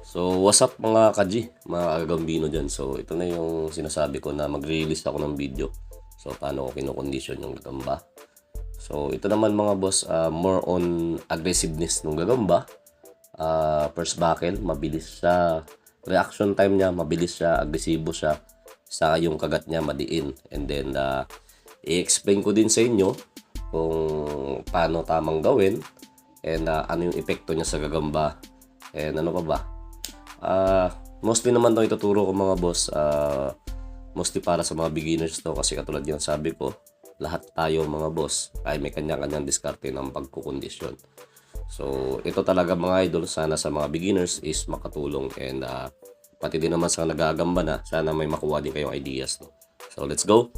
So, what's up mga ka-G, mga kagambino dyan. So, ito na yung sinasabi ko na mag-release ako ng video. So, paano ko kinokondisyon yung gagamba. So, ito naman mga boss, more on aggressiveness ng gagamba. First buckle, mabilis siya. Reaction time niya, mabilis siya, agresibo siya. Sa yung kagat niya, madiin. And then, i-explain ko din sa inyo kung paano tamang gawin and ano yung epekto niya sa gagamba and ano pa ba. Mostly naman 'to ituturo ko, mga boss, mostly para sa mga beginners to kasi katulad yung sabi ko, lahat tayo, mga boss, ay may kanya-kanyang diskarte ng pagkukondisyon. So, ito talaga, mga idol, sana sa mga beginners is makatulong and pati din naman sa nagagamba na, sana may makuha din kayong ideas, no? So, let's go!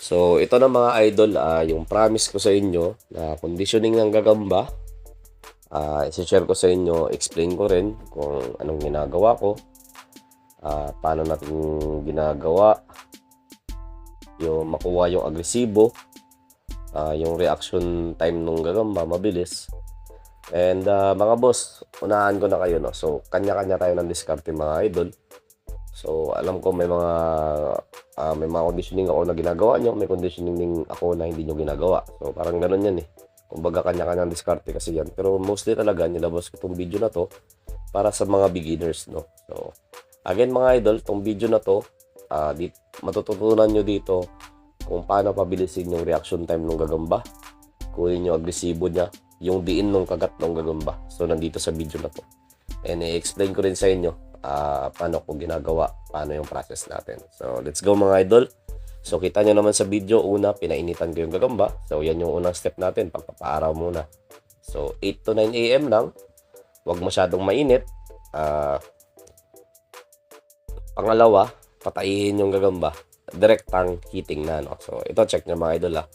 So, ito na mga idol, yung promise ko sa inyo na conditioning ng gagamba. I-share ko sa inyo, explain ko rin kung anong ginagawa ko, paano natin ginagawa, yung makuha yung agresibo, yung reaction time nung gagamba, mabilis. And mga boss, unahan ko na kayo, no? So, kanya-kanya tayo ng diskarte, mga idol. So, alam ko may mga conditioning ako na ginagawa nyo, may conditioning din ako na hindi nyo ginagawa. So, parang ganun yan eh. Kumbaga, kanya-kanyang diskarte kasi yan. Pero mostly talaga, nilabas ko itong video na to para sa mga beginners, no? So, again mga idol, itong video na to, matututunan nyo dito kung paano pabilisin yung reaction time ng gagamba, kunin yung agresibo niya, yung diin ng kagat ng gagamba. So, nandito sa video na to. And i-explain ko rin sa inyo paano ko ginagawa, paano yung process natin. So, let's go mga idol. So, kita nyo naman sa video, una, pinainitan ko yung gagamba. So, yan yung unang step natin, pagpapaaraw muna. So, 8 to 9 a.m. lang. Huwag masyadong mainit. Pangalawa, patayin yung gagamba. Direktang heating na, no? So, ito, check nyo mga idol, ah.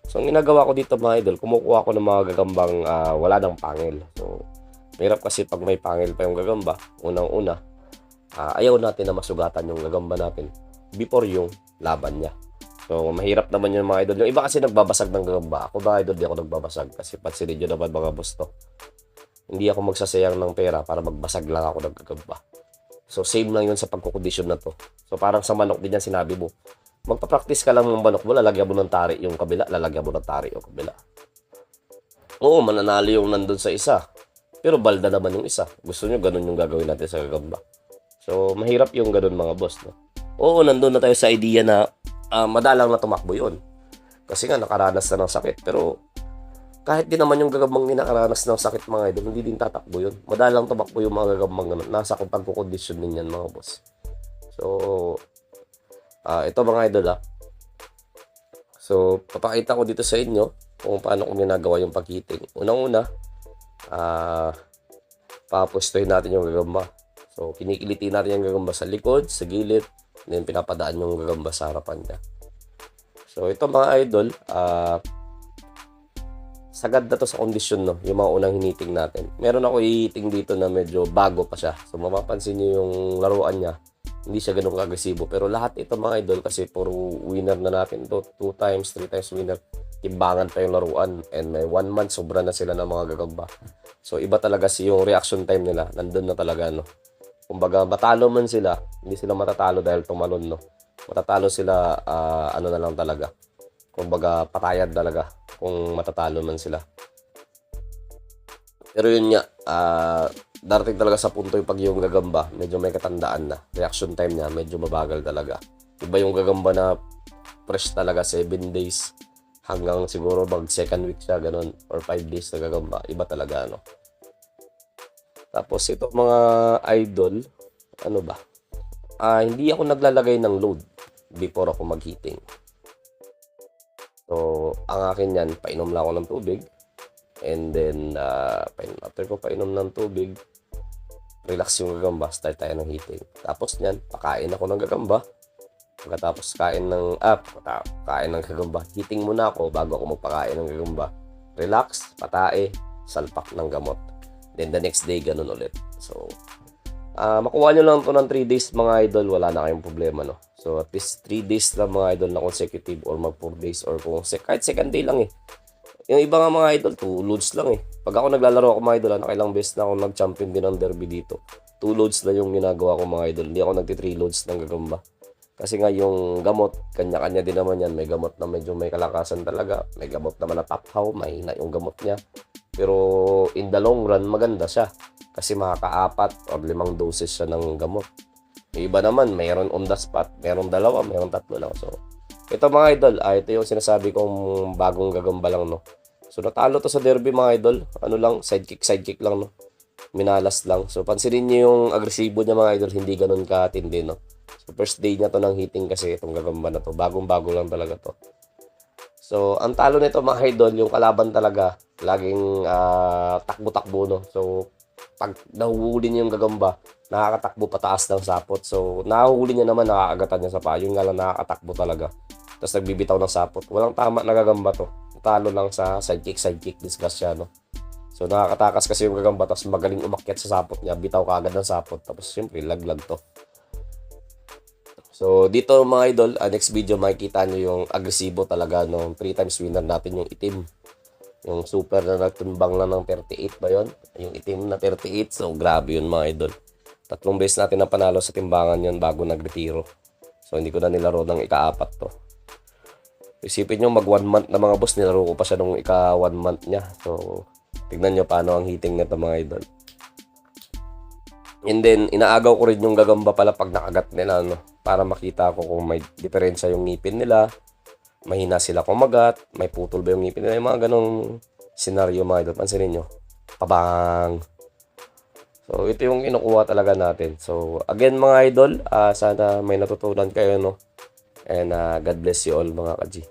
So, ang ginagawa ko dito mga idol, kumukuha ko ng mga gagambang wala ng pangil. So, mahirap kasi pag may pangil pa yung gagamba, unang-una, ayaw natin na masugatan yung gagamba natin before yung laban niya. So, mahirap naman yung mga idol. Yung iba kasi nagbabasag ng gagamba. Ako ba, idol, di ako nagbabasag kasi pansinin nyo naman mga boss to. Hindi ako magsasayang ng pera para magbasag lang ako ng gagamba. So, same lang yun sa pagkukondisyon na to. So, parang sa manok din yan sinabi mo. Magpa-practice ka lang ng manok mo, lalagyan mo ng tari yung kabila, lalagyan mo ng tari yung kabila. Oo, mananalo yung nandun sa isa. Pero balda naman yung isa. Gusto nyo, ganun yung gagawin natin sa gagamba. So, mahirap yung ganun mga boss, no? Oo, nandun na tayo sa idea na madalang na tumakbo yun. Kasi nga, nakaranas na ng sakit. Pero, kahit din naman yung gagambang hindi nakaranas ng sakit mga idol, hindi din tatakbo yun. Madalang tumakbo yung mga gagambang ganun. Nasa kung pagkukondisyon din yan mga boss. So, ito mga idol ah. So, papakita ko dito sa inyo kung paano ko ginagawa yung pag-heating. Unang-una, papustuhin natin yung gagamba. So, kinikilitin natin yung gagamba sa likod, sa gilid, then pinapadaan yung gagamba sa harapan niya. So, ito mga idol, sagad na to sa kondisyon, no, yung mga unang hiniting natin. Meron ako i-heating dito na medyo bago pa siya. So, mapapansin niyo yung laruan niya, hindi siya ganun kagresibo. Pero lahat ito mga idol, kasi puro winner na natin to. 2 times, 3 times winner. Timbangan pa yung laruan. And may 1 month, sobra na sila ng mga gagamba. So, iba talaga si yung reaction time nila. Nandun na talaga, no. Kumbaga, matalo man sila, hindi sila matatalo dahil tumalon, no. Matatalo sila, ano na lang talaga. Kumbaga, patayan talaga kung matatalo man sila. Pero yun nga, darating talaga sa punto yung pag yung gagamba, medyo may katandaan na. Reaction time niya, medyo mabagal talaga. Iba yung gagamba na fresh talaga, 7 days hanggang siguro mag second week siya, ganun, or 5 days na gagamba. Iba talaga, no. Tapos ito mga idol, ano ba? Hindi ako naglalagay ng load before ako mag-heating. So, ang akin yan, painom lang ako ng tubig. And then, after ko painom ng tubig, Relax yung gagamba, start tayo ng hitting. Tapos niyan, pakain ako ng gagamba. Pagkatapos kain ng gagamba, hitting muna ako bago ako magpakain ng gagamba. Relax, patae, salpak ng gamot. Then the next day, ganun ulit. So, makuha nyo lang to ng 3 days, mga idol, wala na kayong problema, no? So, at least 3 days lang, mga idol, na consecutive or mag 4 days or kung kahit second day lang eh. Yung iba nga, mga idol, 2 loads lang eh. Pag ako naglalaro ako, mga idol, nakailang beses na ako nag-champion din ng derby dito. 2 loads lang yung ginagawa ko, mga idol. Hindi ako nagti 3 loads ng gagamba. Kasi nga yung gamot, kanya-kanya din naman yan. May gamot na medyo may kalakasan talaga. May gamot naman na taphaw, mahina yung gamot niya. Pero in the long run, maganda siya. Kasi makakaapat or limang doses siya ng gamot. Yung iba naman, mayroon on the spot. Mayroon dalawa, mayroon tatlo lang. So, ito, mga idol, ito yung sinasabi kong bagong gagamba lang, no? So, natalo to sa derby, mga idol. Ano lang, sidekick, sidekick lang, no? Minalas lang. So, pansinin niyo yung agresibo niya, mga idol, hindi ganun katindi, no? So, first day niya to ng hitting kasi itong gagamba na to. Bagong-bago lang talaga to. So, ang talo nito, mga idol, yung kalaban talaga, laging takbo-takbo, no? So, pag nahuhuli niya yung gagamba, nakakatakbo pataas ng sapot. So, nahuhuli niya naman, nakakagatan niya sa paa. Yun nga lang, nakakatakbo talaga. Tapos nagbibitaw ng sapot. Walang tama na gagamba to. Talo lang sa sidekick, sidekick, disgrasya, no? So, nakakatakas kasi yung gagamba, tapos magaling umakyat sa sapot niya. Bitaw kaagad ng sapot. Tapos, siyempre, laglag to. So, dito, mga idol, next video makikita nyo yung agresibo talaga nung 3 times winner natin, yung itim. Yung super na nagtumbang lang ng 38 ba yun? Yung itim na 38. So, grabe yun, mga idol. Tatlong beses natin na panalo sa timbangan yun bago nagretiro. So, hindi ko na nilaro ng ika-apat to. Isipin nyo, mag one month na, mga boss, nilaro ko pa siya nung ika one month niya. So, tignan nyo paano ang hitting nito, mga idol. And then, inaagaw ko rin yung gagamba pala pag nakagat nila, no? Para makita ko kung may diferensya yung ngipin nila, mahina sila kumagat, may putol ba yung ngipin nila, yung mga ganong senaryo, mga idol. Pansinin nyo. Pabang! So, ito yung kinukuha talaga natin. So, again, mga idol, sana may natutunan kayo, no? And God bless you all, mga ka-G.